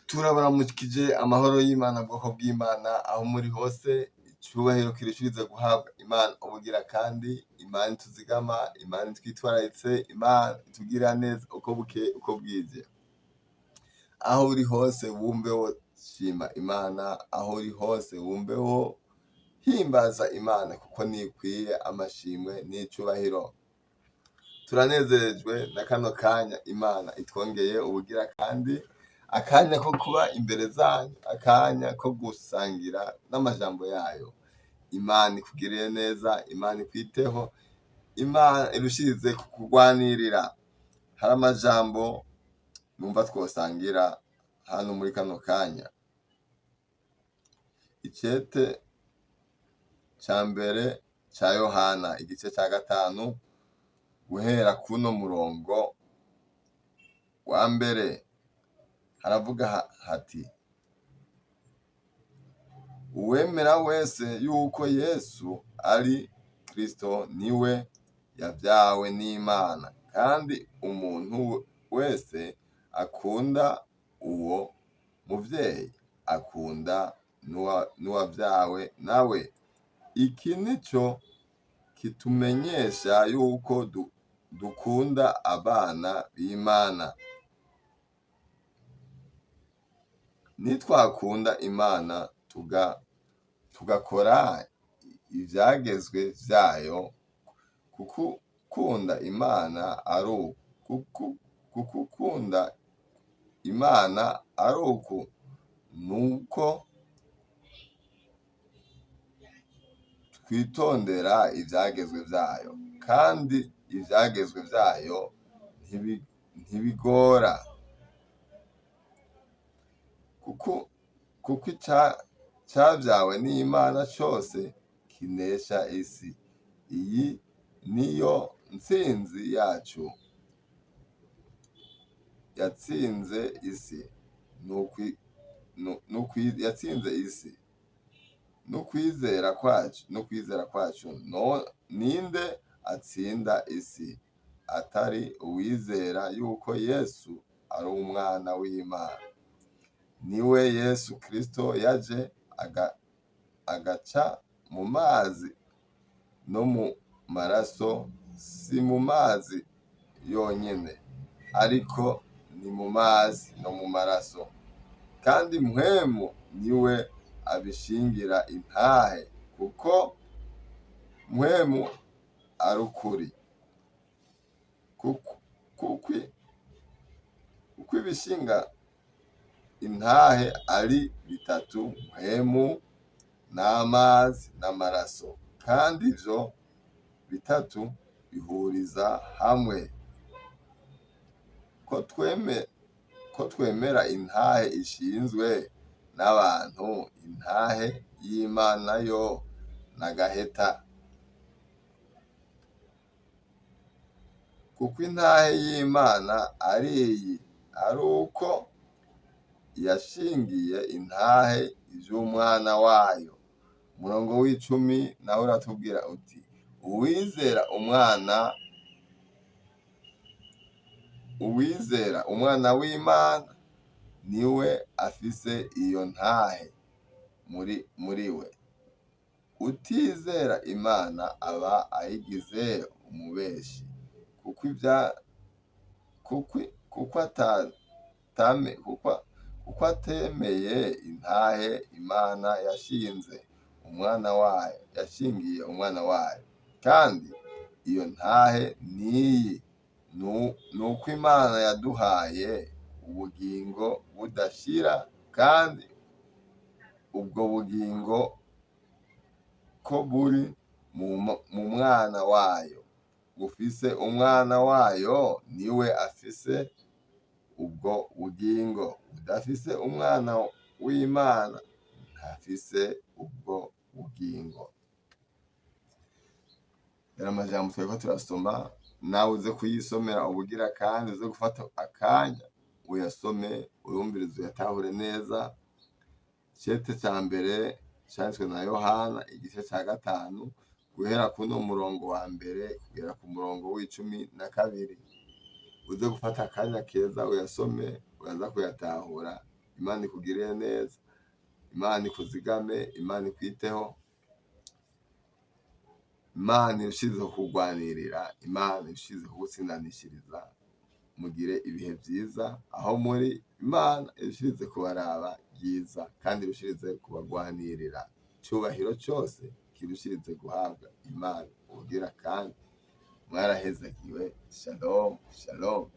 Turabaramukije amahoro y'Imana, bwoko bw'Imana aho muri hose. Icubahiro kirushirize guhabwa Imana ubugira kandi Imana ituzigama, Imana itwitwararitse, Imana itugirira neza uko bukeye uko bwije. Aho uri hose wumve woshima Imana, aho uri hose wumve wo himbaza Imana kuko nikwiye amashimwe n'icubahiro. Turanezerejwe na kano kanya Imana itwongeye ubugira kandi, akanya ko kuba imbere zanyu, akanya ko gusangira n'amajambo yayo. Imana ikugirire neza, Imana ikwiteho, Imana irushirize kukugwanirira. Hari amajambo numva twosangira hano muri kano kanya. Icete ca mbere ca Yohana igice ca 5 guhera kuno murongo wa mbere haravuga hati: uwemera wese yuko Yesu ari Kristo niwe yavyawe n'Imana, kandi umuntu wese akunda uwo muvyeyi akunda n'uwavyawe nawe. Iki nico kitumenyesha yuko dukunda abana b'Imana. Nitwakunda Imana tugakora ivyagezwe vyayo, kuko ukunda Imana kuko ukunda Imana ari uku, nuko twitondera ivyagezwe vyayo, kandi ivyagezwe vyayo ntibigora. Kuko icavyawe n'Imana cose kinesha isi. Iyi niyo ntsinzi yacu yatsinze isi, yatsinze isi n'ukwizera kwacu, n'ukwizera kwacu. Ninde atsinda isi atari uwizera yuko Yesu ari umwana w'Imana? Niwe Yesu Kristo yaje agaca mu mazi no mu maraso, si mu mazi yonyene, ariko ni mu mazi no mu maraso. Kandi Mpwemu niwe abishingira intahe, kuko Mpwemu ari ukuri. Kuko ibishinga intahe ari bitatu, Mpwemu n'amazi n'amaraso, kandi ivyo bitatu bihuriza hamwe. Ko twemera intahe ishinzwe n'abantu, intahe y'Imana yo n'agaheta. Kuko intahe y'Imana ari iyi, ari uko yashingiye intahe ivy'umwana wayo. Umurongo w'icumi nawe uratubwira uti: uwizera umwana w'Imana niwe afise iyo ntahe muri we. Utizera Imana aba ayigize umubeshi, kuko atemeye intahe Imana yashinze umwana wayo, yashingiye umwana wayo. Kandi iyo ntahe niyi, nuko Imana yaduhaye ubugingo budashira, kandi ubwo bugingo ko buri mu mwana wayo. Ufise umwana wayo niwe afise ubwo bugingo, udafise umwana w'Imana ntafise ubwo bugingo. Rero amajambo twariko turasoma, nawe uze kuyisomera ubugira kandi uze gufata akanya uyasome, uyumvirize, uyatahure neza. Icete ca mbere canditswe na Yohana igice ca 5 guhera kuno murongo wa mbere kugera ku murongo w'12. Uze gufata akanya keza uyasome, uraza kuyatahura. Imana ikugirire neza, Imana ikuzigame, Imana ikwiteho, Imana irushize kukugwanirira, Imana irushize kugutsindanishiriza. Mugire ibihe byiza aho muri, Imana irushirize kubaraba ryiza kandi irushirize kubagwanirira. Icyubahiro cyose kirushirize guhabwa Imana. Ubugira kandi mwarahezagiwe. Shalom, shalom.